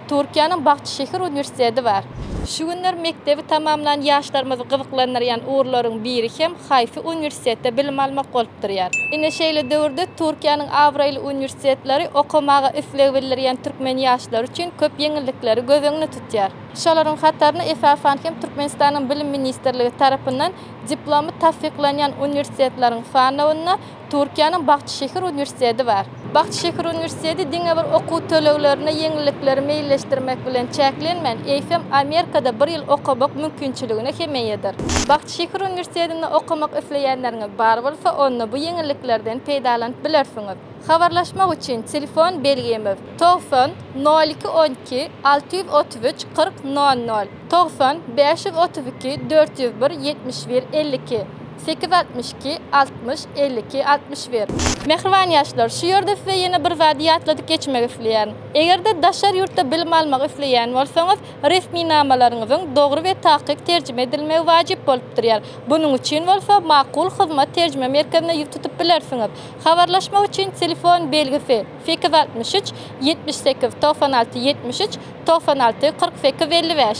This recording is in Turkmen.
Türkiýäniň Bahçeşehir uniwersiteti bar. Şu günler mekdebi tamamlan ýaşlarymyzy gyzyklandyrýan ugurlaryň biri hem haýsy uniwersitetde bilim almak bolup durýar. Ine şeýle döwürde Türkiýäniň abraýly uniwersitetleri okamaga isleg bildirýän türkmen ýaşlary üçin köp ýeňillikleri göz öňünde tutýar. Şolaryň hataryna esasan hem Türkmenistanyň Bilim ministrligi tarapyndan diplomy tassyklanýan uniwersitetleriň sanawynda Türkiýäniň Bahçeşehir uniwersiteti bar. Bahçeşehir uniwersiteti diňe bir okuw töleglerine ýeňillikleri meýilleşdirmek bilen çäklenmän, eýsem Amerikada bir ýyl okamak mümkinçiligine hem eýedir. Bahçeşehir uniwersitetinde okamak isleýänleriňiz bar bolsa, onda bu ýeňilliklerden peýdalanyp bilersiňiz. Habarlaşmak üçin telefon belgimiz, 90 02 12 633 40 00, 90 532 401 71 52. 862 60 52 61. Mähriban ýaşlar, şu ýerde size ýene bir zady ýatladyp geçmek isleýärin. Eger-de daşary ýurtda bilim almak isleýän bolsaňyz, resminamalaryňyzyň dogry we takyk terjime edilmegi wajyp bolup durýar. Bunuň üçin bolsa Makul Hyzmat terjime merkezine ýüz tutup bilersiňiz. Habarlaşmak üçin telefon belgisi, 863 78 96 73 96 48 55.